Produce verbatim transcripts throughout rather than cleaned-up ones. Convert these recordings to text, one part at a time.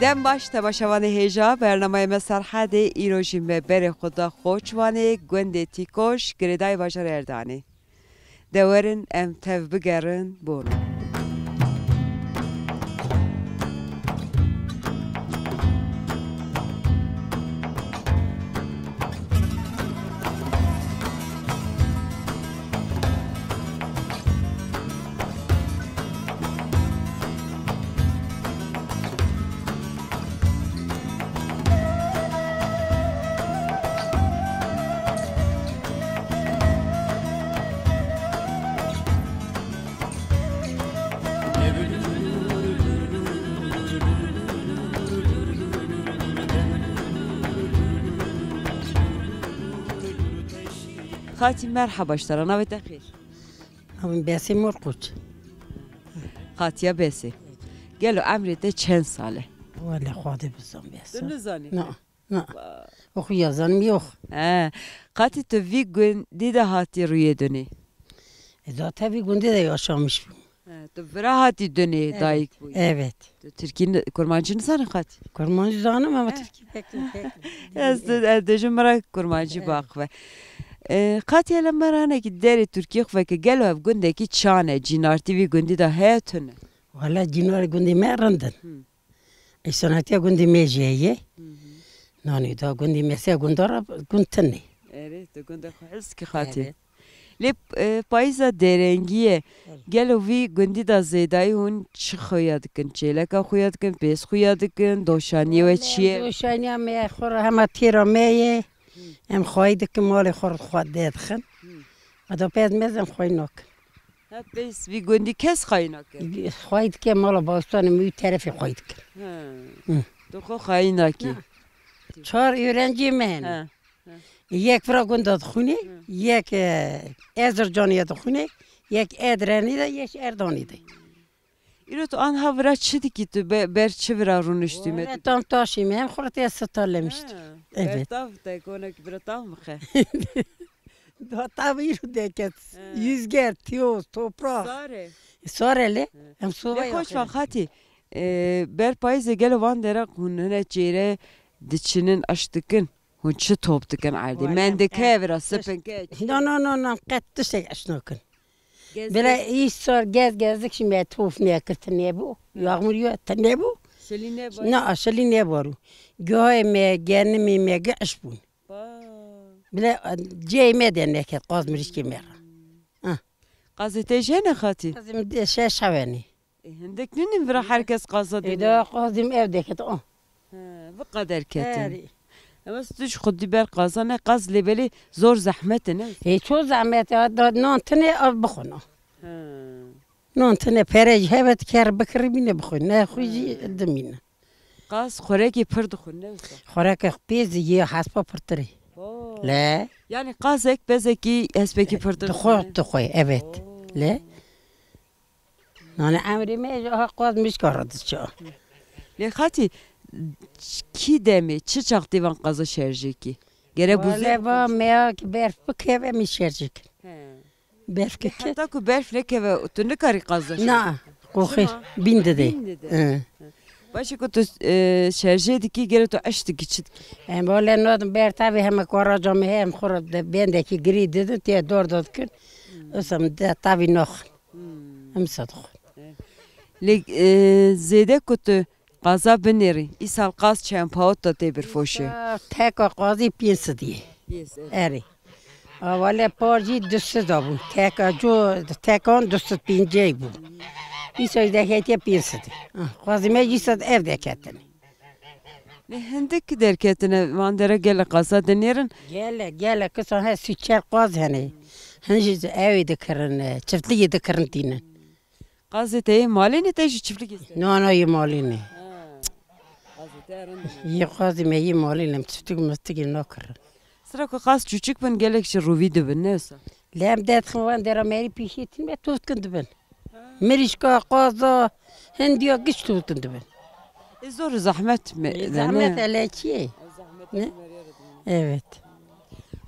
Dem baş temaşevanê hêja, bernameyê me Serhedê, îro jî me berê xwe da Xoçvanê, gundê Tîkoş, girêdayî bajarê Erdanê. De werin em tev bigerin Borno. Xatî, merheba ji te re, navê te xêr? Navê min Besê Morqûç. Xatiya Besê. Gelo emrê te çend sal e? Wele Xwedê bizan Besê. Tu nizanî? Na, na. Wa- O xwe ya zanim yok. He. Xatî, tu vî gundî de hatî rûyê dunê? E, zaten vî gundî de yaşamış bûm. He, tu vira hatî dunê, evet, dayik bûyî? Evet. Tu tirkî ni-, kurmancî nizanî Xatî? Kurmancî zanim ama, he, tirkî pek, pek. Ez, ez dibêjim min re kurmancî, evet, biaxive. E, Xatî, hele me re hinekî derê tirkî xwe veke, gelo ev gundekî çan e, cînartî vî gundî de heye, tune? Wala cînarê gundê me rind in. Hı. Îsonatiya gundê me jî heye. Hı hı. Nanî da gundê me se gunda re gund tune. Erê, tu gundê xwe hifz kî Xatî. Evet. Lê, e, payîza derengî ye. Evet. Gelo vî gundî de zêdayî hûn çi xuya dikin? Çêleka xuya dikin, pêz xuya dikin, doşaniyê we çi ye? Doşaniya me xwe re hema têra me ye. Em xwayî dikin, malê xwe re xwe derdixin. Hı. Eda pez mez em xwayî nakin. Ha, pêz vî gundî kes xwayî nake? Xwayî dike mala bawistanê min wî terefê xwayî dike. Ha. Hı. Tu xwe xwayî nakî? Na. Çar öğrencî me hene. Ha. Yek vira gunda dixwîne, hı, yek, e, Ezircanê dixwîne, yek Edrenî de, yek Erdanî de. Îro tu anha vira çi dikî tu? Be-, ber çi vira rûniştî me? Wele tam taşî me, hem xurtê sitalemişt. Ha, evet. Ber tav te, konek bira tav mixe. Da tav îro deket. Ha. Yüzger, tiyoz, toprak. Sare. Sare le. Ha. Hem soba. Lê Xoçvan Xatî, e, ber payîzê gelo van dera hûn hine çêre diçinin, aş dikin? Hûn çi top dikin erdê? Wala mendike, em vira, sipinke? No, no, no, no, qet tiştek eş nakin. Gez, bile gez. Îsar gez gezdik jî me top nekir, tune bû. Ha. Yağmur yo, tune bû. Şilî nebû? Na, şilî nebarû. Gihayê me, genimê me, giş bûn. Ba. Bile, e, cihê me de neket, qaz mirîşkê me re. Ha. Qazê te jene Xatî? Qazê min de şeş hewenî. E, hindik nînin vira her kes qaza dene? Ê, da qazim ev deket, o. He, vî qeder ketin. Erê. Ama tu ji xwe dî ber qaza ne, qaz lê belê zor zehmet e, ne? Ê, ço zehmet e, da nan tine, a bixwin, a. He. Nan tine, pere jî hebe diker bikirî bîne bixwin, ne xwe jî, he, dimîne. Qaz xurekê pir dixwin, ne wisa? Xureke pêz yê hespa pirtir e. Oo. Le. Yani qazek bezekî hespekî pirtir dixwe, dixwin, dixwe, evet. Oo. Le. Nanî emrê me ji aha qaz mişka re diçe. Lê Xatî, kî demê, çi çax tê van qaza şerjê kî? Gere bûzê. Wale va meya ki berf bikeve, em ê şerjê kin. He. Berf ki, heta ku berf nekeve, tu nikarî qaza şerjê kin. Na, qoxê. Çima? Bîn dide. Bîn dide. He. Başê ku tu, e, şerjê dikî, gere tu eş dikî, çi dikî? Em wale nadim ber tavê heme karaca me heye, em xwe re de bendekî girî didin, tê dor dor dikin. Hmm. Wisa min de tavî naxin. Hmm. Em wisa dixwin. Evet. Lê, e, zêde ku tu qaza binêrî, îsal qaz çend pawit da tê birfoşê? Îsal teka qazî pênc sed ye. Pênc sed. Erê. A, wele par jî du sed da bû. Teka co, tekan du sed pêncî bû. Îsal jî deketiye pênc sed. Ah, qazî me jî sed ev deketine. Lê hindik derketine, van dere gelek qaza dinêrin. Gelek, gelek, kisan he sî çar qaz hene. Hin jî ew ê dikirin, çiftlikê dikirin tînin. Qazê te yê malê ne, te jî çiftlikê ser? Na, na, yê malê ne. Ha. Qazê te rind in. Yê qazê me yê malê ne, çiftlik mistikê nakirin. Sira ku qaz çûçik bin, gelek ji rûvî dibin, ne wisa? Lê em derdixin wan dera merî pîşê tîn me, tût kin dibin. Ha. Mirîşka, qaza, hindiya giş tûtin dibin. E, zor zahmet mi? E, zahmet ne? Hele çi ye? E, zahmet ne? Evet.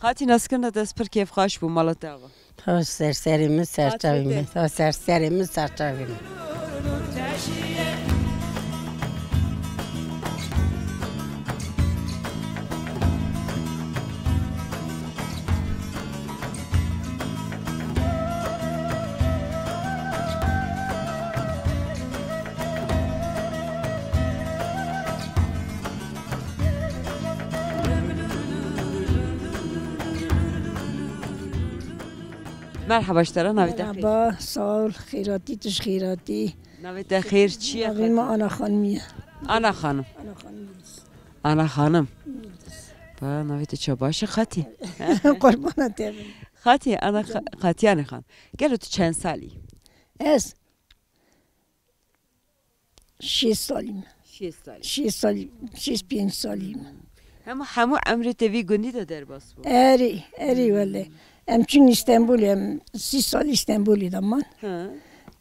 Xatî, naskirina te ez pir kêfxweş bû, mala te ava. Ta ser serê min, ser çavê min. Ta ser serê min, ser çavê min. Merhaba ji te re, navê te xêr? Merhaba, sağ ol, xêratî, tu ji xêratî. Navê te xêr çi ye? Navê me Ana Xanimî ye. Ana Xanim. Ana Xanim Yildiz. Ana Xanim. Yildiz. Ba, navê te çabaş e, Xatî. Qurbana te bin. Xatî, Ana Xa-, Xatî Ana Xan. Gelo tu çend salî? Ez şêst salî me. Şêst salî. Şêst salî, şêst pênc salî me. Hemû, hemû emrê te vî gundî de derbas bû? Erê, erê wele. Em çûn Îstenbulê, em sî salî Îstenbulê de man. Ha.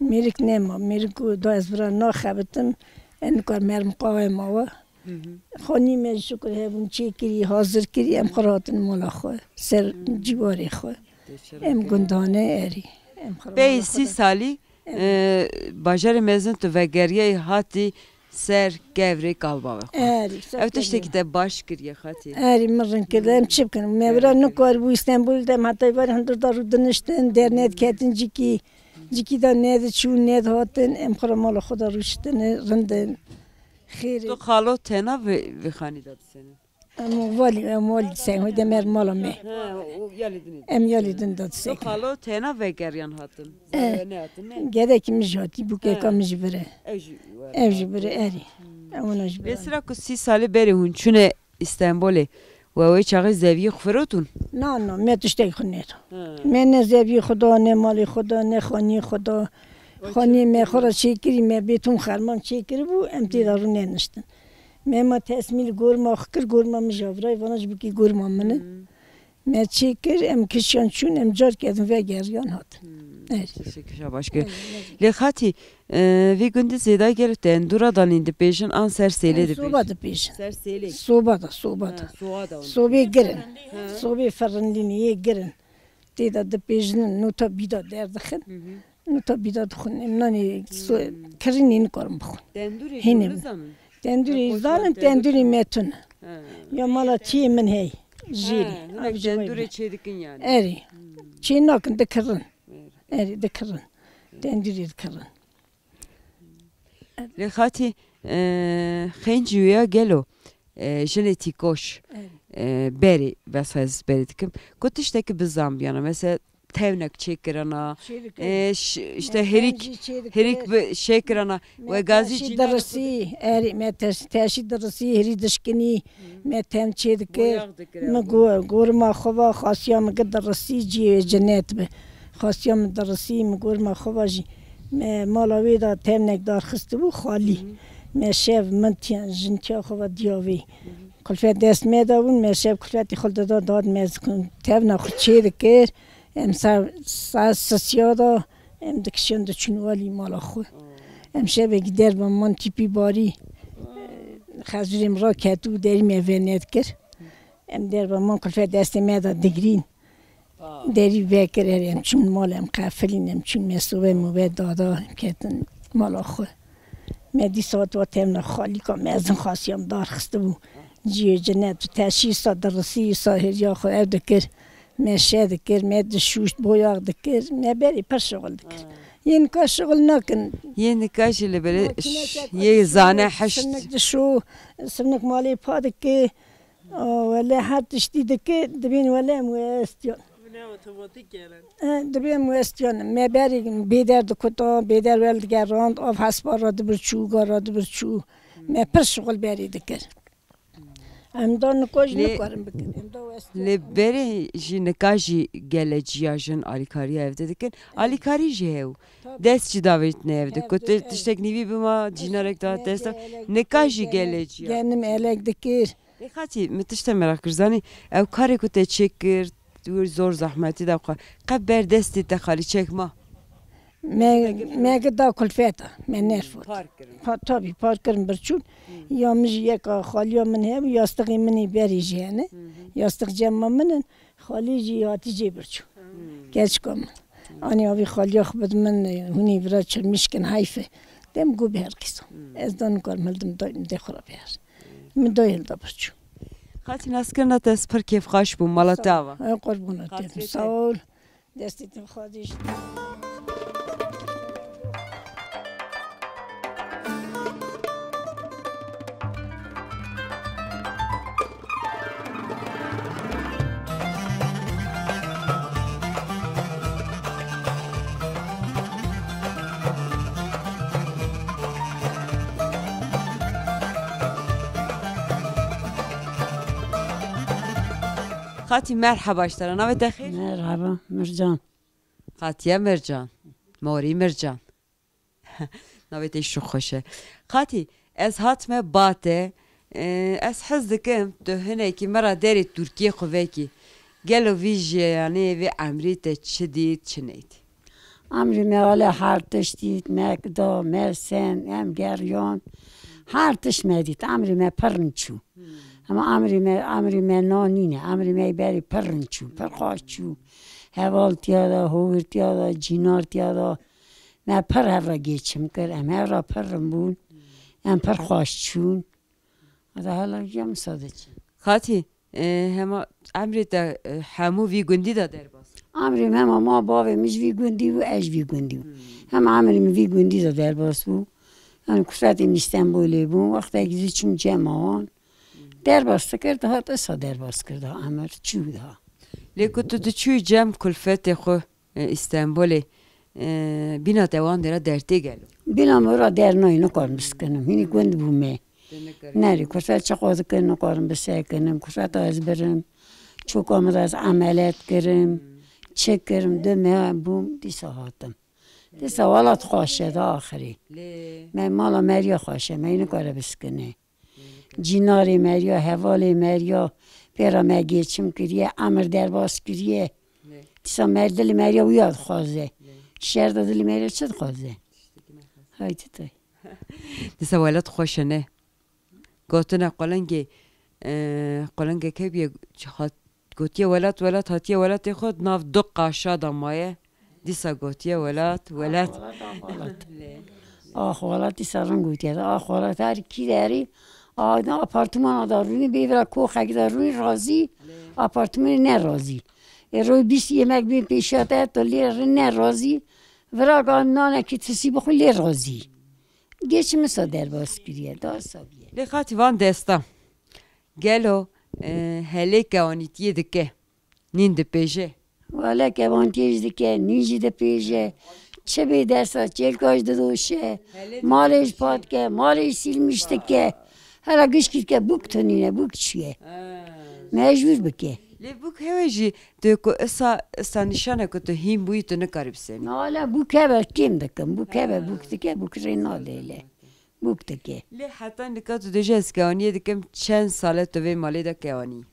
Mêrik nema, mêrik got, da ez vira naxebitim, em nikar merim qawê mawa. Xanî me şukur hebûn çêkirî, hazir kirî, em xwe hatin mala xwe, ser cîwarê xwe. Em gundane erî. Em xwe Pey mala xwe sî de- salî, Em- e, bajarê mezin tu vegeriyayî hatî ser kevirê kalbavê xwe. Erî, ser Ev tiştekî kevirê. Te baş kiriye Xatî. Erî, min rind kirdi, em çi bikin? Me vira nikaribû Îstenbul de, em heta êvarê hundir da rû diniştin, dernediketin cikî, cikî da nediçûn, nedihatin, em xwe re mala xwe de rûştine, rind in. Xêr e. Tu xalo tena vê, vê xanî de disêne? Em valî, em valî sen, hoy de mer mala me. Ha, o, o yalê din e. Em yalê din de Tu disek. Xalo tena vegeriyan hatin. E, Zara nehatin, ne? Gedekî min jî hatî, bûkeka Ha. min jî vire. Ev jî were Ev jî hatin. vire erî. Ewana jî vire. Lê sira ku sî salê berê hûn çûne Îstenbolê, we wê çaxê zeviyê xwe firotûn? Na, na, me tiştekî xwe neto. Ha. Me ne zeviyê xwe da, ne malê xwe da, ne xaniyê xwe da. Xaniyê me xwe re çêkirî, me bêtûn xerman çêkiribû, em tê de rû neniştin. Me ma tesmîl gorma xwe kir, gorma min jî avirayî, vana ji bikî gorma min in. Hmm. Me çê kir, em kişiyan çûn, em car kedin vegeriyan hatin. Hmm. Evet. Teşekkür, şabaş kir. Evet, evet. Lê Xatî, e, vê gundî zêda gelo tendûra da nîn dipêjin an ser sêlê Em dipêjin? Soba dipêjin. Ser sêlê? Soba da, soba da. Ha, soba da hûn Sobê dipêjin. girin. Ha. Sobê ferrinlînî yê girin. Tê de dipêjin, nota bîda derdixin. Hı hı. Nota bîda dixwin. Em nanê so-, Hmm. kirinî nikarin bixwin. Tendûrê Hîn jî em. nizanin? Tendûrê Nexweş zanin, tendûr tendûrê tune. me tune. Ha. Ya mala tiyê min hey. Jêrî. Ha, hinek Ev jî tendûrê wayne. çê dikin yani. Erê. Hmm. Çê nakin, dikirin. Erê. Erê, dikirin. Tendûrê dikirin. Lê Xatî, e, xêncî wî ya gelo, e, jinê tîkoş, Evet. e, berê, bes ez berê dikim. Ku tiştekî bizan biyana, mesela tevnek çêkirana, Çêdikir. e, ş-, işte Me herîk, tevncî çêdikir. herîk bi şêkirana, Me we gazî teşî cîna dirisî, erî, me teş-, teşî dirisî, herî dişkinî, Hmm. me tev çêdikir. Boyax dikir Mi ew go-, gorma xwe va, xasiya min gi dirisî, ciyê wê cinet bi. Xasiya min dirisî, mi gorma xwe va jî. Me mala wê de tevnek darxistibû xalî. Hı hı. Me şev min tiyan, jin tiya xwe va diya wê. Hı hı. Kulfet dest me de bûn, me şev kulfetê xwe dida dad me zikin. Tevna xwe çê dikir, em sa, sa sisiya da, em dikişin diçûn walî mala xwe. Hı. Em şevekî derva man tîpî barî, xezûrê min raketibû, derî me venedikir. Em derva man kulfet destê me de digirîn. Derî vekir, erê, em çûn mal, em qefilîn, em çûn me sobe mobe dada, em ketin mala xwe. Me dîsa hat wa tevna xalîka mezin xasiyam darxistibû. Ciyê cinet û teşî sa dirisî, sa hêriya xwe ev dikir. Me şe dikir, me dişûşt, boyax dikir. Me berî pir şixul dikir. Ha. Yên ka şixul nakin. Yên ka jî li belê Makîne ş-, çek yê dişû, zane heşt. Sivnik dişû, sivnik malê pa dikir. O, wele her tiştî dike, dibên wele em westiyan. Bine otomatik gelen. E, dibê em westiyan. Me berî bêder dikuta, bêder wel digerand, av hespa re dibir çû, gar re dibir çû. Me pir şixul berî dikir. Em da nika jî Lê, nikarin bikin. Em da westiyan. lê berê jî nika jî gele ciya jin alîkariya evde dikin. Alîkarî jî hew. Tabii. Dest jî davêtine evde. Evde, Ku ti-, ev. tiştek nîvî bima, cînarek da Evde, dest da. evde, Nika jî evde, gele ciya. Genim elek dikir. Ê Xatî, min tişte meraq kir, zanî, ew karê ku te çêkir, tu wir zor zehmetî de xwe, qe ber destê te xalî çek ma? Me, me gi da kulfeta, me nerfot. Par kirin. Pa, tabî, par kirin birçûn. Hmm. Ya min jî yeka xaliya min hebû, yastixê min ê berê jî hene. Hı hı. Yastiq cema min in, xalî jî hatî jê birçû. Hmm. Keçika min. Anî avî xaliya xwe bid min, hûnî vira çirmîş kin, heyf e. Dem gu bi her qîsa. Hmm. Ez da nikarim hildim da, de xwe ra biher. Min da hilda birçû. Xatî, naskirina te ez pir kêfxweş bûm, mala te ava. Sağ ol. Ay, qurbana te. Xatirê te. Sağ ol. Destê te xwedî ji Xatî, merheba ji te re. Navê te xêr? Merheba, Mircan. Xatiye Mircan. Morî Mircan. Navê te jî xweş e. Xatî, ez hatime ba te. Ee, ez hez dikim tu hinekî me ra derê Tirkiyê xwe vekî. Gelo vî jiyanê, vê emrê te çi dît, çi nedît? Emrê me ale her tişt dît, me da, me send, em geriyan. Her tişt me dît. Emrê me pir rind çû. Hema emrê me, emrê me na nîne. Emrê me berê pir rind çû, pir xweş çû. Heval tiya da, howir tiya da, cînar tiya da. Me pir hev re geçim kir, em hev re pir rind bûn. Em pir xweş çûn. Heta hela ya min sade çi. Xatî, e, hema emrê te, e, hemû vî gundî de derbas? Emrê me hema ma bavê min ji vî gundî bû, ez ji vî gundî bû. Hmm. Hema emrê min vî gundî de derbas bû. Yani kursetê min Stenbolê bûn, wextekî zî çûm cema wan. Derbas dikir, dihat isa derbas kir, daha emir çû daha. Lê ku tu diçûyî cem kulfetê xwe, e, Îstenbolê, e, bîna te wan dera dertê gelo? Bîna min ra der nayê, nikarim biskinim. Hînî gund bû me. Nerî, kursa çiqas dikin, nikarim bisekinim. Kurseta ez birim. Çoka min de ez emelet kirim. Çi kirim, du meh bûm, dîsa hatim. Dîsa welat xweş e da axirî. Lê me mala meriya xweş e, me nikare biskine. Cînarê meriya, hevalê meriya, pêra me geçim kiriye, emir derbas kiriye. Lê. Dîsa mer dilê meriya wîya dixwaze. Lê. Şer de dilê meriya çi dixwaze? Tiştekî nexweş. Haydi tay. Dîsa welat xweş e ne? Gotine qulingê, e, qulingê kevye hat, gotiye welat, welat hatiye welatê xwe, di nav du qaşa da maye. Dîsa gotiye welat, welat. Ax welat, ax welat. Lê. Ax welat dîsa rin gotiye. Ax welat her kî derî, a, apartmana da rûnî, bêvira koxekî da rûnî razî, lê, apartmanê ne razî. E, roy bîst yemek bên pêşiya te, to lê rin ne razî. Vira ga nanekî tisî bixwe lê razî. Geçim isa derbas kiriye, da sabiye. Lê xatî van desta. Gelo, e, helê kewanîtiyê dike, nîn dipêje? Wele kewanîtiyê jî dike, nîn jî dipêje. Çi bê desta, çêlka jî didoşe. Malê jî pat dike, malê jî sîlmîş dike. Hela gişkî dike, bûk tunîne, bûk çûye. Ha. Mecbûr bike. Lê bûk hewe jî tu ku isa, isa nîşane ku tu hîn bûyî, tu nikarî bisenî. Na, wele bûk hebe kêm dikim, bûk hebe, ha, bûk dike, bûk rê nadê lê. Bûk dike. Lê heta nika tu dibêje ez kewaniyê dikim, çend sal e tu vê malê de kewanî?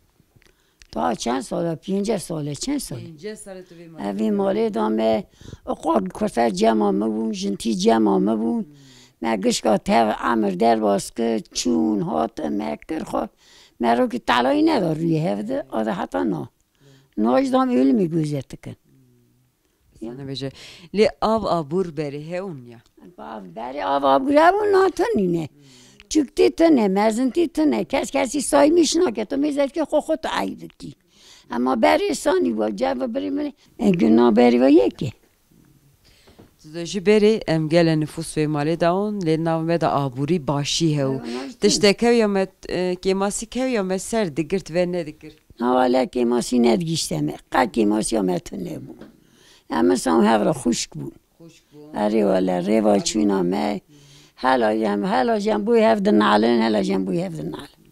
Daha çend sal e? Pêncî sal e, çend sal e? Pêncî sal e tu vê malê de kewanî. Ev vê malê de me, o qal kurse cema me bûn, jintî cema me bûn. Hmm. Me gişka tev emir derbas kir, çûn, hatin, me kir xwe. Me rokî telayî neda rûyê hev de, a de heta na. Hmm. Na jî dam ölümî gözetikin. Sana bêje. Lê av abûr berê hebûn ya? Av berê, av abûr hebûn, na tunîne. Çûktî tune, mezintî tune. Kes kesî saymîş nake. Tu mêze dikî xwe xwe tu eyb dikî. Ema berê sanî wa, ceva birî min. E, guna berî wa yekê. Tu de jî berê em gele nifûs vê malê dawon, lê nav me de abûrî başî hew. Ew, na jî tune. Tiştek hew ya me, e, kêmasî kew ya me ser digirt ve nedigir. Na wele kêmasî nedigîşte me. Qe kêmasiya me tune bû. Em insan hev re xuşk bûn. Xuşk bûn. Erê wele, rêva çûna me. Hela jem, hela jem bûyî hev dinalin, hela jem bûyî hev dinalin.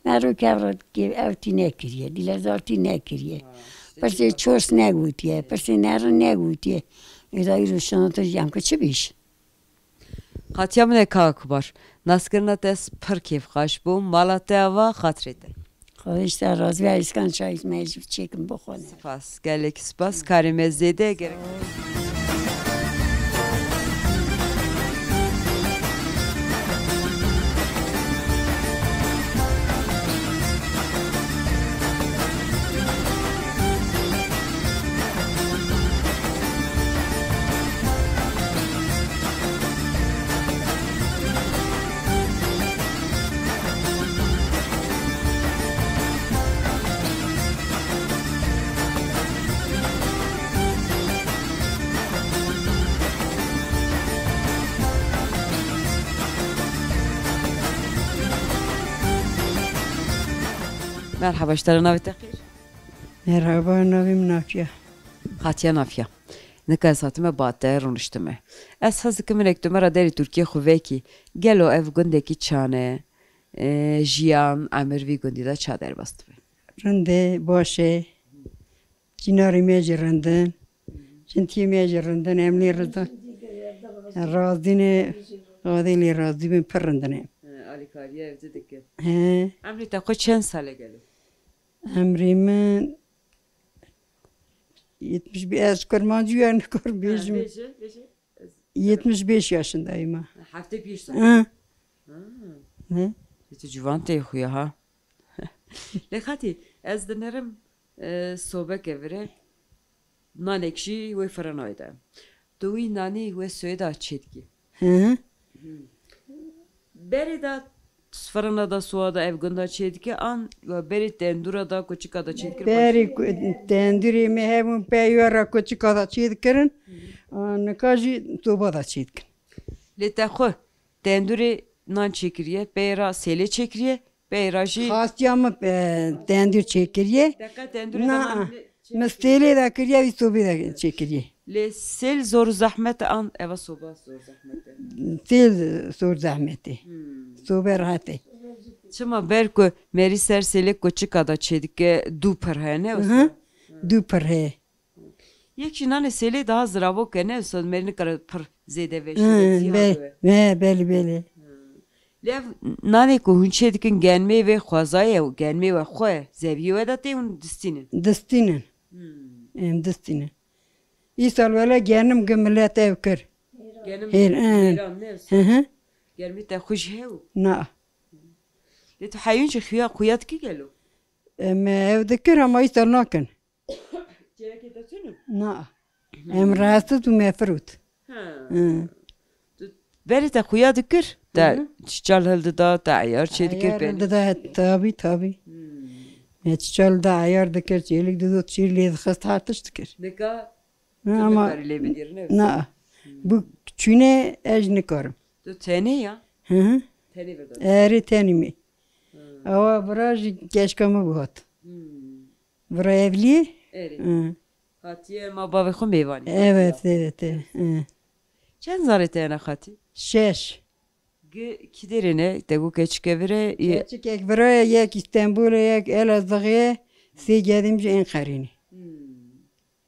Me rû kev re kê-, ev tî nekiriye, dîlezar tî nekiriye. Ha, işte. Pirsê çors negotiye, pirsê nerin negotiye. Êda îro şino tu jem ki çi bîş? Xatiya min e kaka Kibar. Naskirina te ez pir kêfxweş bûm. Mala te ava, xatirê te. Xwedê ji te razî be, îskan çayî me jî çêkin bixwin. Spas, gelek spas. Karê me zêde gerek. Merhaba, ji te re, navê te xêr? Merhaba, navê min Nafiya. Xatiya Nafiya. Nika ez hatime ba te rûniştime. Ez hez dikim hinek tu me ra derê Tirkiyê xwe vekî. Gelo ev gundekî çan e? E, jiyan, emir vî gundî de ça derbas dibe? Rind e, baş e. Cînarê me jî rind in. Jintiyê me jî rind in. Em lê rind in. Razî ne. Xwedê lê razî bin, pir rind in em. He, alîkariya evde dike. He. Emrê te xwe çend sal e gelo? Emrê min yetmiş bir, ez kurmancî ya, nikarim bêjim. Bêje, bêje. Ez yetmiş beş yaşındayım ha. Heftê pênc sal. Hı. Ha. Hı. Tu ciwan tê xuya ha. Lê Xatî, ez dinerim, e, sobeke vire, nanek jî wê firinayê de. Tu wî nanî wê soyê de çêdikî. Hı hı. Berê de firina da soya da ev gunda çêdike, an berê tendûra da koçika da çêdikir? Berê ku-, tendûrê me hebûn, peyva ra koçika da çêdikirin. Hı. An nika jî soba da çêdikin. Lê te xwe tendûrê nan çêkiriye, peyê ra sêlê çêkiriye, peyê ra jî... Xastiya min, e, tendûr çêkiriye. Te qet tendûrê de nan... Na, min sêlê de kiriye, wî sobê de çêkiriye. Lê sêl zor û zehmet e an eva soba zor zehmet e? Sêl zor zehmet e. Hmm. Sobe rehet e. Çima ber ku merî ser sêlê koçika da çêdike dû pir hene, wisa? Hı hı. Dû pir heye. Yek jî nanê sêlê daha ziravok e, ne wisa merî nikare pir zêde veşîre, Hı, cî be-, hadiwe. He, belê, belê. Hı. Lê ev nanê ku hûn çêdikin genmê vê xwezayê û genmê we xwe, zeviyê we de tê hûn distînin? Distînin. Hmm. Em distînin. Îsal wele genim gi millet ev kir. Genim Hêr, he. Hêran ne wisa? Hı hı. Germî te xwe ji hew? Na. Lê tu heyûn jî xuya, xuya dikî gelo? Em ev dikir ama îsal nakin. Çêrekê te tune? Na. Em rahatsız û me firot. Ha. Hı. Tu berê te xuya dikir, te Hı hı. çiçal hildida, te eyar çê dikir Eyar pênî. Hildida, tabî, tabî. Hmm. Me çiçal da eyar dikir, çêlik dido, çîr lê dixist, her tişt dikir. Nika Hı, tu ama nikarî lê bidîr, ne wisa? Na. Hmm. Bu çûne ez nikarim. Tu tenê ya? Hı hı. Tenê virda. Erê tenî me. Hı. Awa vira jî keşka min bihat. Hmm. Vira evlî? Erê. Hı. Hatiye ma bavê xwe mêvanî. Evet, evet, evet. Hı. Çend zarê te hene Xatî? Şeş. Gi kî derê ne? Te got keçike vire ye? Keçikek vira ye, yek Îstenbul e, yek Elazığ e, sê gedîm jî Enqerê ne. Hmm.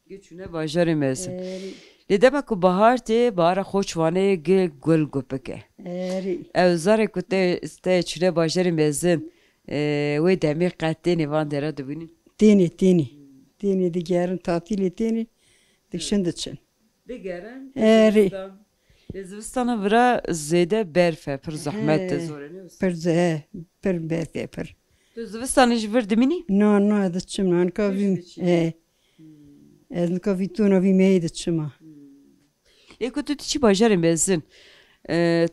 Gi çûne bajarê mezin. Erê. Lê dema ku bahar tê, bahara Xoçvanê gi gul gupik e. Erê. Ew zarê ku te, te çûne bajarê mezin, e, wê demê qet tênê van dera dibînin? Tênê, tênê. Tênê digerin, tatîlê tênê, dikişin diçin. Digerin, Erê. Zivistan. Lê zivistana vira zêde berf e, pir zehmet e, He, zor e, ne wisa? Pir ze-, he, pir berf e, pir. Tu zivistanê ji vir dimînî? Na, na, diçim, na, nika Kış vî, diçî. He. Hmm. Ez nika vî tona vî meyê diçim a. Hmm. Lê ku tu diçî bajarê mezin, e,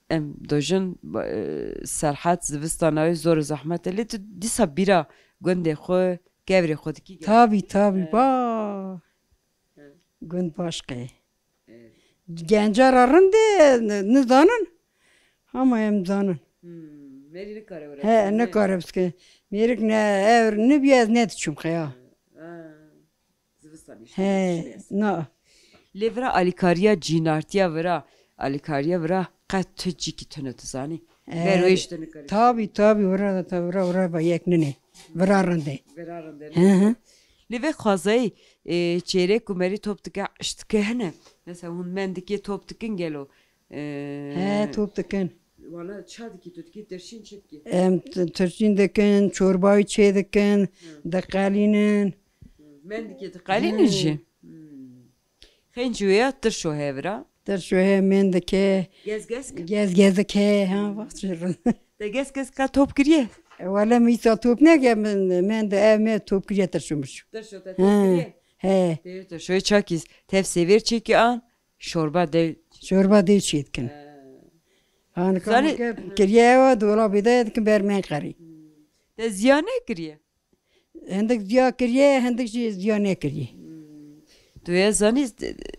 em dojin, ba-, e, serhet zivistana wê zor û zehmet e. Lê tu dîsa bîra gundê xwe, kevirê xwe dikî gel? Tabî, tabî, He. ba. He. Gund başqe. Evet. Genca ra rind e, ni-, nizanin. Hama em zanin. Hmm, merî nikare were He, bike, ne? Nikare biske. Mêrik ne, ev nibiye ez nediçûm xeya. Ha, zivistan işte, He, şines. Na. Lê vira alîkariya cînartiya vira, alîkariya vira qet tu cîkî tune tu zanî. Ber wê Erê, ji tu nikare. Tabî, tabî, vira da ta vira, vira ba yek nine. Vira rind e. Vira rind e. Hı hı. Lê vê xwezayî, e, çêrek û merî top dike, iş dike hene. Mesela hûn mendikê top dikin gelo? E, He, top dikin. Wala ça dikî, tu dikî tirşîn çi dikî? Em t-, tirşîn dikin, çorbayî çê dikin, Hı. diqelînin. Hı. Mendikê diqelînin Hı. jî? Hmm. Xêncî wê ya tirşo hevira. Tirşo he, mendike. Gezgezk? Gezgezk he, ha, bak şirin. Te gezgezk ka top kiriye? E, wele min îsa top neke, min, min de ev me top kiriye tirşo mirşo. Tirşo te top Ha, kiriye? He. Te tirşoyê çakî tev sêvêr çêkî an, şorba de. Şorba de çêdikin. He. Hanika Zanî- min ke kiriye ewa, dolabê de dikin ber Enqerê. Hmm. Te ziyan nekiriye? Hindik ziya kiriye, hindik jî ziya nekiriye. Hmm. Tu ya zanî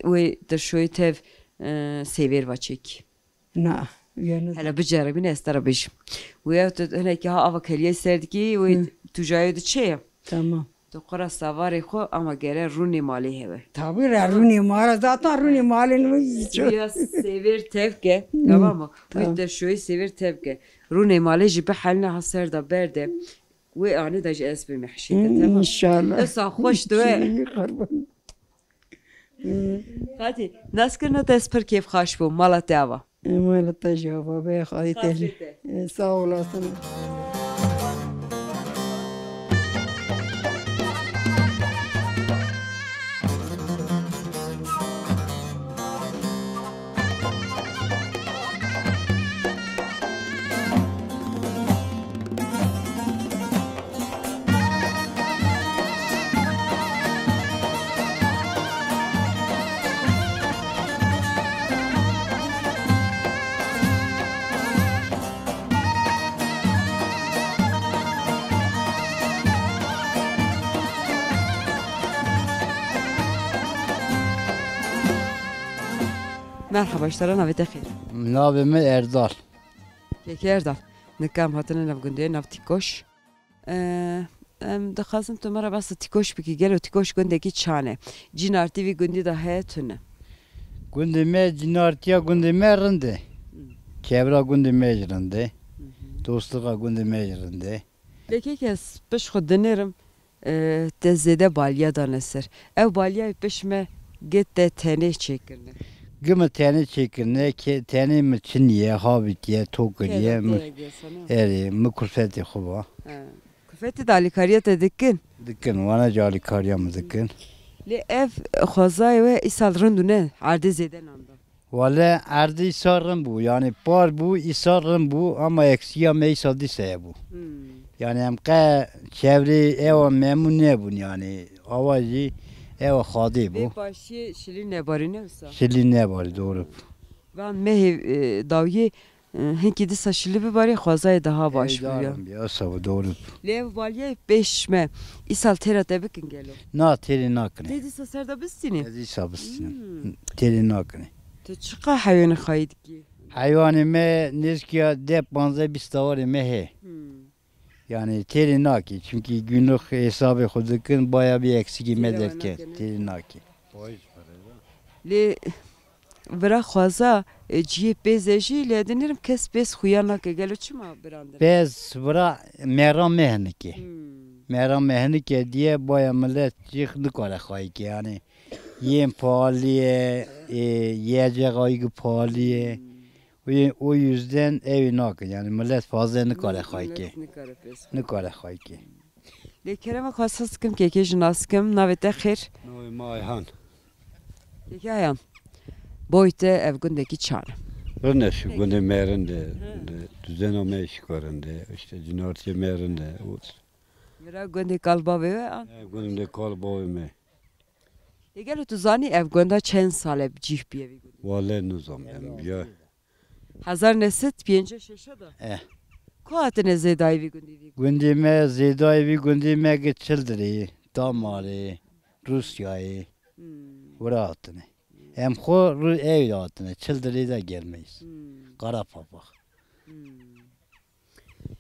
wê tirşoyê tev, e, sêvêr va çêkî? Na, ya ne Hele biceribîne ez te re bêjim. Wê tu hinekî ha ava keliyê ser dikî, wê Hı. tu cayê di çê ye? Tamam. Tu xwe ra savarê xwe ama gere rûnê malê hewe. Tabî re Tamam. rûnê mala, zaten rûnê malê ne. Ya sêvêr tev ke, Hı. tamam mı? Wê Tamam. tirşoyê sêvêr tev ke. Rûnê malê jî bihelne ha ser da berde. Wê anî de jî ez bimî hişê te, temam. Înşallah. Dest xweş dibe. Şirî qurban. Xatî, naskirina te ez pir kêfxweş bûm, mala te ava. Mala te jî ava be, xayê te. Xatirê te. Sağ olasın. Merhaba, ji te re, navê te xêr? Navê min Erdal. Kekê Erdal, nika em hatine nav gundê, nav Tîkoş. Ee, em dixwazin tu me re behsa Tîkoş bikî. Gelo Tîkoş gundekî çan e? Cînartî vî gundî de heye tune? Gundê me, cînartiya gundê me rind e. Çevra gundê me jî rind e. Dostluğa gundê me jî rind e. Lê kek ez piş xwe dinêrim, e, te zêde baliya dane ser. Ev baliyayê piş me gê te tenê çêkirine? Gi min tenê çêkirine, ke-, tenê min çiniye, havîtiye, tokiriye. Keda min te yek yasana. Erê, min kulfetê xwe va. He. Kulfetê de alîkariya te dikin? Dikin, wana jî alîkariya min dikin. Lê ev xwezayê we îsal rind û ne, erdê zêde nan da? Wele erdê îsal rind bû, yanî par bû, îsal rind bû, ama eksiya me îsal dîsa hebû. Hmm. Yanî em qe çevrê ewa memnûn nebûn, yanî awa jî ewa xadê bû. Vê başiyê şilî nebarî ne wisa? Şilî nebarî, doğru. Van mehê, e, dawiyê, e, hinkî dîsa şilî bibarî, xwezayê daha baş bû ya. Ey, darim ya, sabo, doğru. Lê ev baliyayê pêş me, îsal têra te bikin gelo? Na, têrê nakinê. Tê dîsa ser de bistînî? Ez dîsa bistînim. Hmm. Têrê nakinê. Tu çiqa heywanê xayî dikî? Heywanê me nêzkiya deh, panzdeh, bîst tawarê me heye. Hmm. Yanî têrê nakî. Çimkî günlük hesabê xwe dikin, baya bir eksikî me derke. Têrê nakî. Lê vira xwaza, e, cihê pêz e jî, lê dinêrim kes pêz xuya nake. Gelo çima birandin? Pêz vira mera me hinike. Hmm. Mera me hinike diye baya millet cih nikare xayike. Yanî yên pahalî ye, e, yiyecek ayî pahalî ye. Hmm. Wê, o yüzden ew ê nakin. Yanî millet fazla nikare xayike. Millet nikare pêz xwe. Nikare xayike. Lê kerema xwe saz dikim, kekê jî nas dikim. Navê te xêr? Navê me Ayhan. Kekê Ayhan. Boy te ev gundekî çan e? Rind e, şu gundê me rind e. He. Düzena me şika rind e. İşte cînartiyê me rind e. O Vira gundê kal bavê we an? He, gundê kal bavê me. Lê gelo tu zanî ev gunda çend sal e bi cih bûye vî gundî? Wale nizam em ya. Hezar neh sed pêncî şeş de? Eh. Ku hatine zêdayî vî gundî vî? Gundê me, zêdayî vî gundê me gi Çildirê, Damarê, Rûsyayê. Hmm. Wira hatine. Em xwe rû ew hatine, Çildirê de gelmeyiz. Hmm. Karapapak. Hmm.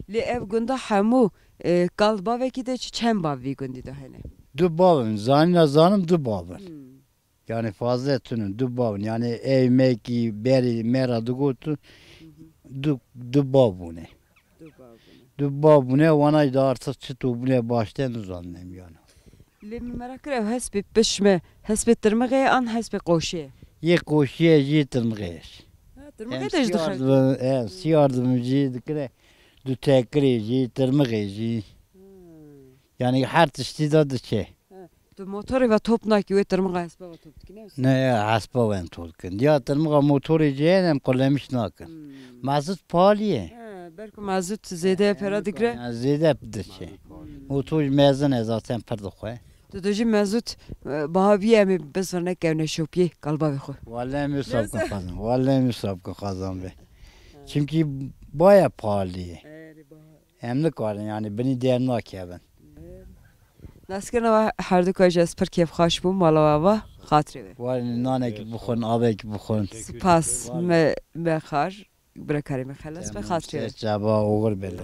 Lê ev gunda hemû, e, kal bavekî de çi çend bav vî gundî de hene? Du bav in. Zanîna zanim du bav in. Hmm. Yanî fazle tune in, du bav in. Yanî ew mekî berî me ra digot, du, du bav bûne. Du bav bûne. Du bav bûne, wana da artık çi to bûne başte nizanînim yanî. Lê min merak kir, ev hespê piş me, hespê tirmixê ye an hespê qoşê ye? Yê qoşê ye jî, yê tirmixê ye jî. Ha, tirmixê de jî dixebitin. Em siyar dibin, em siyar dibin jî dikine, du tekirê jî, tirmixê jî. Hmm. Yanî her tiştî de diçe. Ha, tu motorê ve top nakî, wê tirmixa hespa ve top dikine wisa? Ne, ya hespa ve em top dikin. Ya tirmixa motorê jî hene, em qulemiş nakin. Hmm. Mazût pahalî ye. Ha, belku mazût zêde pera digre. Ya, zêde diçe. Motor jî mezin e zaten, pir dixwe. Tu dibêjî mezût, e, baha bîye, em ê bizirne kevne şopiyê kalbavê xwe. Wale em wisa bikin xwezan. Wale em wisa bikin xwezan be. Çimkî baya pahalî ye. Erê, baha. Em nikarin yanî binî dernakevin. Naskirina we herduka jî ez pir kêfxweş bûm, mala we ava, xatirê we. Wale nanekî bixwin, avekî bixwin. Spas, me, me xar. Bira karê min xelas be, xatirê we. Çaba oxir bele.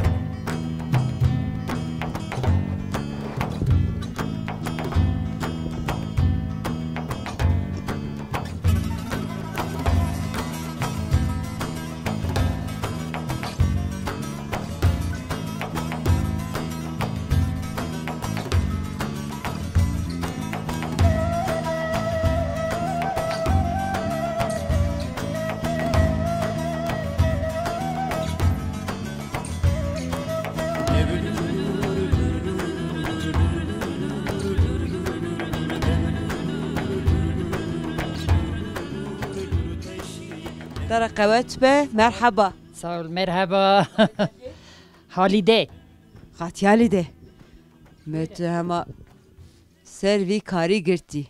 Te re qewet be, merheba. Sağ ol, merhaba. Halide. Xatî Halide. Me tu hema ser vî karî girtî.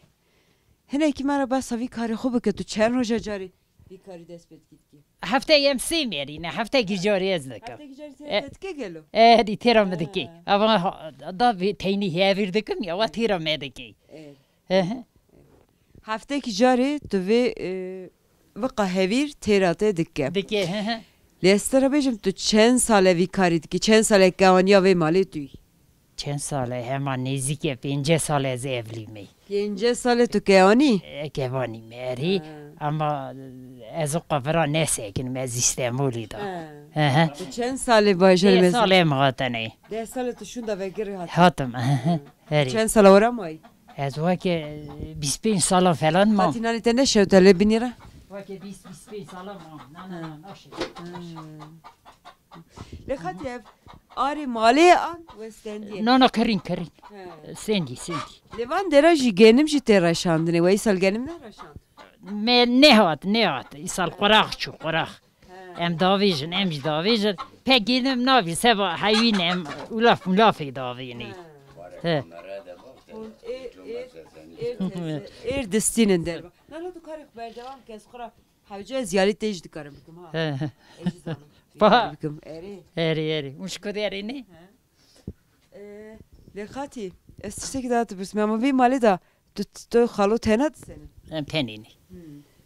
Hinekî me re behsa vî karê xwe bike, tu çend roja carî vî karî dest pê dikî dikî? Hefteyê em sê mêrî ne, heftekî carî ez dikim. Heftekî carî sê E, te dike gelo? E, herî têra me dikî. Ha. Ava ha, da vê teynî hevîr dikim ya, wa têra me dikî. E. Hı hı. Heftekî carî tu vê, e, viqa hevîr têra te dike. Dike, hı hı. Lê ez te re bêjim, tu çend sal e vî karî dikî? Çend sal e kewaniya vê malê tu yî? Çend sal e, hema nêzîk e pêncî sal ez evlî me. Pêncî sal e tu kewanî? E, kevanî me erî. Ha. Ama ez o qavira nesekinim, ez Îstemolî da. Ha. Hı hı. Tu çend sal e bajarê Deh me? Sal em hatine. Deh sal e tu şûnda vegirî hatî? Hatim, hı hı. Erî. Çend sala wera mayî? Ez weke, e, bîst pênc sala falan mam. Hatî nanê te neşewte lê binî re? Weke bîst, bîst pênc sala mam. Na, na, na, naşe. Ha. Lê xatî ev arê malê an westendî ye? Na, na, kirîn, kirîn. He. Sendî, sendî. Lê van dera jî genim jî tê reşandinê. We îsal genim nereşand? Me nehat, nehat. Îsal quraq çû, quraq. He. Em davêjin, em jî davêjin. Pek genim navî, seba hewîn em ulaf mulafê davênî. He. He. Hûn ê, ê, ê teze, êr distînin derba. Nana tu karê xwe berdewam ke, ez xwe ra hewce ez yarî te jî dikarim bikim ha. He, he. Ez jî zanim. Ba. Bikim. Erê. Erê, erê. Hûn ji ku derê ne? He. Ee, lê xatî, ez tiştekî daha dipirsim. Ama vî malê da tu, tu xalo tena disenin? Em tenê ne. Hmm.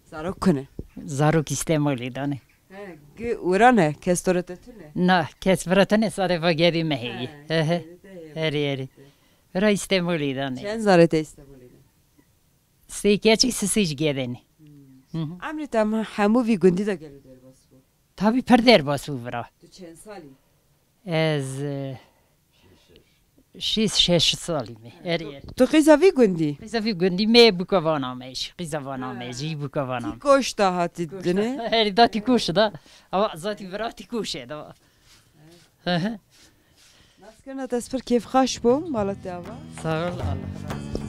Zarok kune? Zarok Îstemolê da ne. He, gi wira ne, kes to re te tune? Na, kes vira tune, sade va gedî me heye. He, he. He, he. Erê, erê. Vira Îstemolê da ne. Çend zarê te Îstemolê ne? Sê keçî, sisê ji gedê ne. Hmm. Hı hı. Emrê te hema hemû vî gundî de gelo derbas bû? Tabî pir derbas bû vira. Tu çend salî? Ez, e, şêst şeş salî me. Erê, erê. Tu qîza vî gundî? Qîza vî gundî me bûka vana me jî. Qîza vana me jî bûka vana me. Tîkoş da hatî dine? Erê da tîkoş da. Ama zatî vira tîkoş e da. Hı hı. Naskirina te ez pir kêfxweş bûm, mala te ava. Sağ ol, Allah razı olsun.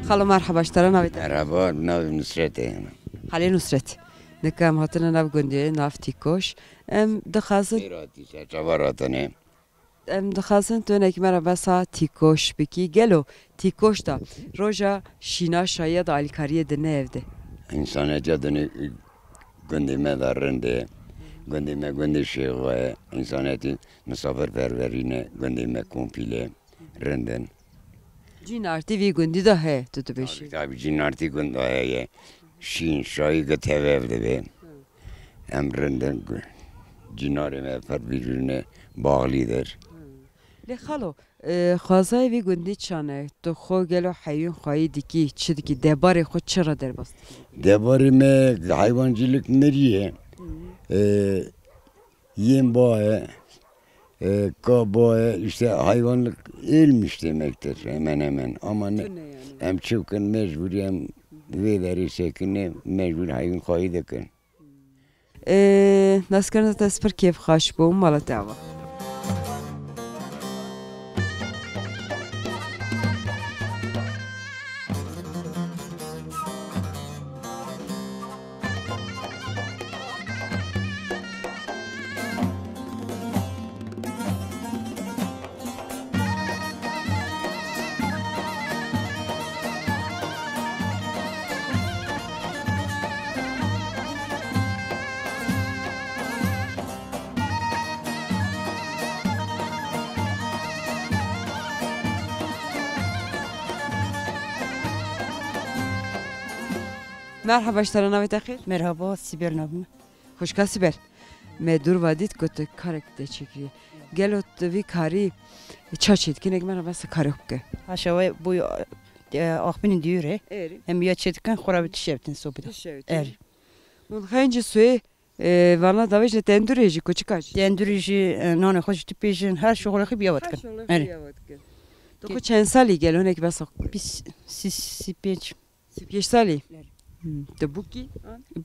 Xalo, merheba, ji te re navê te? Merheba, navê Nusret e. Halê Nusret. Nika em hatine nav gundê, nav Tîkoş. Em dixwazin Sêr hatî, ser çavar hatine. Em dixwazin tu hinekî me re behsa Tîkoş bikî. Gelo Tîkoş da roja şîna şayiya da alîkariyê di ne ev de? Însanetiya dinê gundê me de rind e. Gundê me gundê şêxo ye. Însanetî misafirperwerî ne. Gundê me kompîle rind in. Cînartî vî gundî de heye, tu dibêjî. Tabî, tabî, cînartî gund de heye. Şîn, şayî gi tev ev dibe. Em rind in, gu-, cînarê me pir vî cûrî ne, baxlî dir. Lê xalo, e, xwezayê vî gundî çi ne? Tu xwe gelo heywan xwayî dikî, çi dikî? Debarê xwe çi re derbas dikî? Debarê me heywancîlik miriye. E, Yên baye, e, ka baye, işte hayvanlık ölmüş demektir hemen hemen. Ama ne, tune yani, em çi bikin, mecburî em vê derê sekine, mecbur heywan xwayî dikin. E, naskirina te ez pir kêfxweş bûm, mala te ava. Merhaba, ji te re navê te xêr? Merhaba, Sibel navê min. Xwişka Sibel. Me dûr va dît ku tu karek te çêkirî. Gelo tu vî karî ça çêdikin, eg me re besa karê xwe bike. Haşa we bû, e, axbînî dûr e. Erê. Em ya çêdikin, xwe re bi tişt evitin sobî de. Tişt evitin. Erê. Hûn xencî soyê, e, vana davêje tendûrê jî, koçika jî. Tendûrê jî, e, nanê xwe jî dipêjin, her şoxulê xwe bi ya Her dikin. Şoxulê xwe Erê. Bi ya dikin. Tu xwe çend salî gelo, hinek besa xwe? Bîst, sî, sî pênc. Sî pênc salî? Erê. Hmm. Tu bûkî?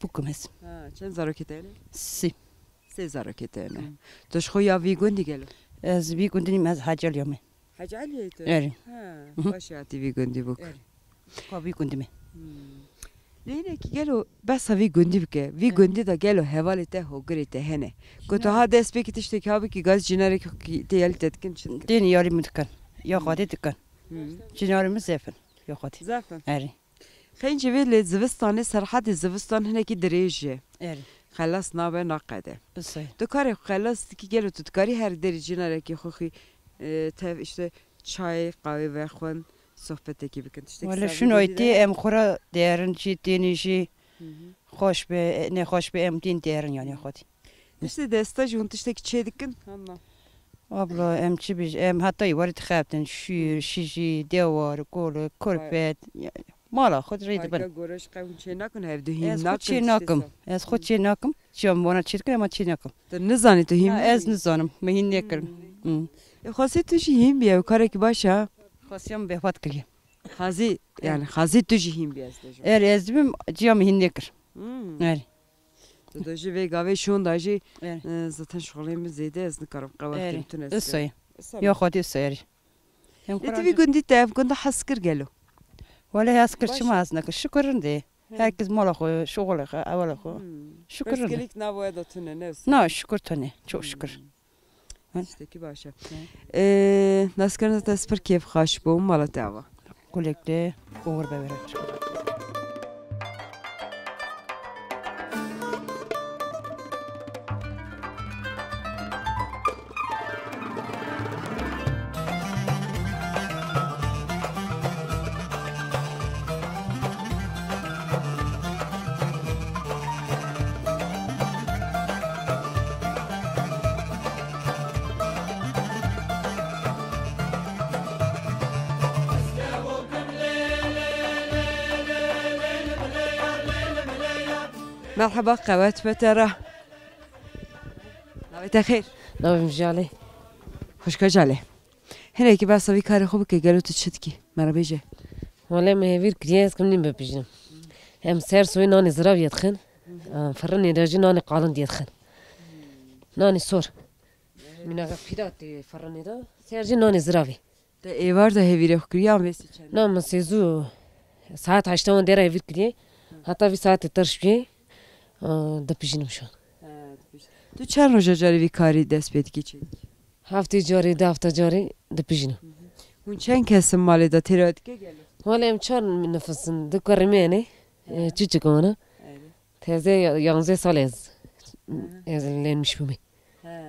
Bûkim ez. Ha, çend zarokê te hene? Sî. Sê zarokê te hene. Hmm. Tu ji xwe ya vî gundî gelo? Ez vî gundî nîm, ez Heceliya me. Heceliya tu? Erê. Ha, Mhm. Baş hatî vî gundî bûk. Erê. Ka vî gundî me. Hmm. Lê hinekî gelo besa vî gundî bike. Vî Erê. Gundî de gelo hevalê te, hogirê te hene? Ku tu ha dest pê kî tiştekî ha bikî, gaz cînarek tê yalî te dikin çi dikin? Tên yalî min dikin. Ya Hmm. Xwedê dikin. Hmm. Cînarê min zef in. Ya Xwedê. Zef in. Erê. Xencî vê lê zivistanê, serhedê zivistan hinekî dirêj e. Erê. Xelas nabe naqede. Isay. Tu karê xwe xelas dikî, gelo tu dikarî her derî cînarekî xwe xî, e, tev işte çayê, qawê vexwin, sohbetekî bikin? Tiştekî Wele şûn aytê em xwe re derin jî, tênî jî Hı hı. Xweş be, nexweş be, em tên derin yani xwedî. Tiştê desta jî hûn tiştekî çê dikin? Hanna. Abla, em çi bêj-, em heta êwarî dixebtin, şûr, şijî, dewar, kolik, kurpet, ya-, mala xwe rê dibin. Harika, goroş qewin çê nakin, hevdu hîn Ez xwe nakin çê tiştê nakim. Sa. Ez xwe çê nakim. Çiya min wana çê dikin, ema çê nakim. Tu nizanî tu hîn Na, bî? Ez nizanim. Me hîn nekirin. Hmm. Hmm. E, xwesê tu jî hîn bî, ew karekî baş e. Xwesiya min vefat kiriye. Xazî, yani xazî tu jî hîn bî, ez dibêjim. Er, ez dibim, ciya min hîn nekir. Hmm. Er. Tu dê jî vê gavê şûn da jî, Er. E, zaten şixulê min zêde, ez nikarim qewet Erê. Kim tu ne Isoyê. Isa Ya xwedî isoyê. Lê tu vî gundî te ev gunda hez kir gelo? Wele hez kir, çima hez nekir? Şukur rindê. He. Herkes mala xwe, şixulê xwe, ewela xwe. Hmm. Şukur rindê. Pirsgirêk nava da tune, ne wisa? Na, şukur tune. Çok şukur. Hmm. Tiştekî baş e. Hı. Ee, naskirina te ez pir kêfxweş bûm, mala te ava. Kulekli, uğur be were. Merheba, qewet be te re. Navê te xêr? Navê min Jalê. Xwişka Jalê. Hinekî behsa vî karê xwe bike, gelo tu çi dikî? Me re bêje. Wele me hevîr kiriye, ez kim nîm bipijînim. Em ser soyê nanê ziraviyê dixin. Em firinê de jî nanê qalindiyê dixin. Nanê sor. Mîna pîra tê firinê de. Ser jî nanê ziravê. Te êvar de hevîrê xwe kiriye, an vêsî çend? Na, min sêzû saet heşta wan dêra hevîr kiriye. Heta vî saetê terş bûye, a, dipijînim şan. He, dipij-, tu çend roja carî vî karî dest pê dikî, çêdikî? Heftê carî, du hefta carî dipijînim. Hı hı. Hûn çend kes in malê de, têra dike gelo? Wele em çar nifis in, du kurê me hene, e, çûçik wana. Erê. Teze ya-, yanzdeh sal ez, Hı hı. Ez lenmiş bûme. He.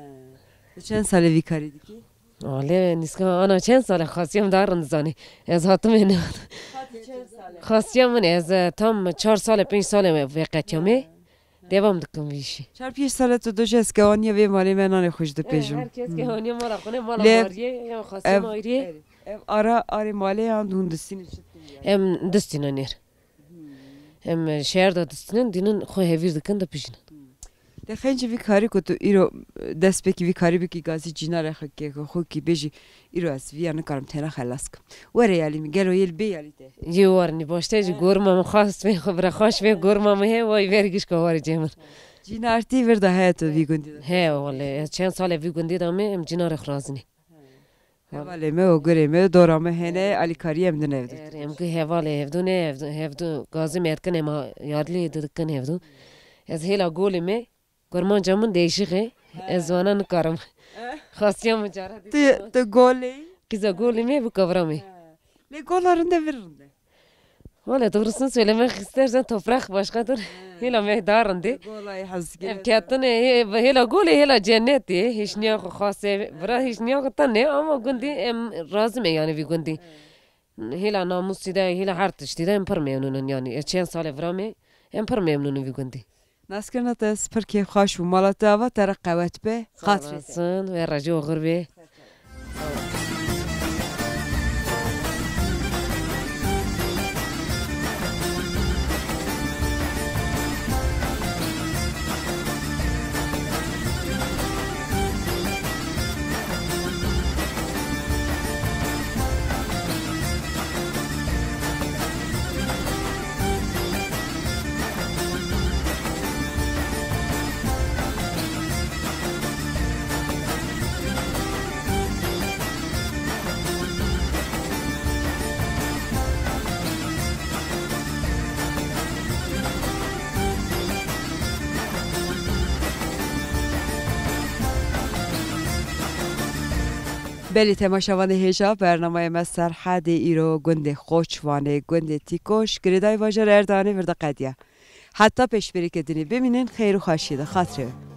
Tu çend salê vî karî dikî? Wele nîska ana çend sal e, xasiya min daha rind zanî. Ez hatime ne. Hatî çend sal e? Xasiya min ez, e, tam çar sal e, pênc sal e vê qetiya me. He. Devam dikim vî işî. Çar pênc sal e tu dojî ez kewaniya vê malê me nanê xwe ji dipêjim. He, her kes kewaniya mala xwe ne, mala Lê mariyê, ya xasiya ev, mariyê. Ev ara arê malê yan hûn distînin çi dikin yani? Em distînin nêr. Em, e, şehir de distînin, dînin xwe hevîr dikin, dipijînin. Te xencî vî karî ku tu îro, e, destpêkî vî karî bikî, gazî cînarê xwe kê, xwe kî bêjî, îro ez vî ya nikarim têna xelas kim. Were yalî min, gelo yê li bê yalî te? Yê warinî, başte jî gorma min xwest vê xwe bira xweş vê gorma min hê, way ver gişka warê cê min. Cînartî vir de heye tu vî gundî de? He, wele, ez çend sal e vî gundî de me, em cînarê xwe razî ne. Hevalê me û gurê me, dora me hene, alîkariyê em din hevdu. Erê, em gi hevalê hevdu ne, hevdu, hevdu gazî me dikin, ema yadlî dikin hevdu. Ez hêla golê me, kurmanca min değişik e, ez wana nikarim. Xasiya min cara dî. Tu, tu golê? Qîza golê me, bu kavra me. Lê gola rinde vir rinde. Valla doğrusunu söylemek istersen toprak başkadır. He. Hêla me daha rindê. Golayê hezkê. Em ketine, he, hêla golê, hêla cennetê. Hişniya xwe xase, vira hişniya xwe tane, ama gundî em razî me yani vî gundî. He. Hêla namusî de, hêla her tiştî de em pir memnûn in yani. E, çend sal e vira me, em pir memnûn in vî gundî. Naskirina te ez pir kêfxweş bûm. Mala te ava te re qewet be. Xatirê te. Sağ olasın, wê recî oxir bê. Belê temaşevanê hêja, bernameya me Serhedê îro gundê Xoçvanê, gundê Tîkoş, girêdayî bajarê Erdanê vir de qediya. Heta pêşberîkê dinê bimînin, xeyr û xweşiyê de, xatirê we.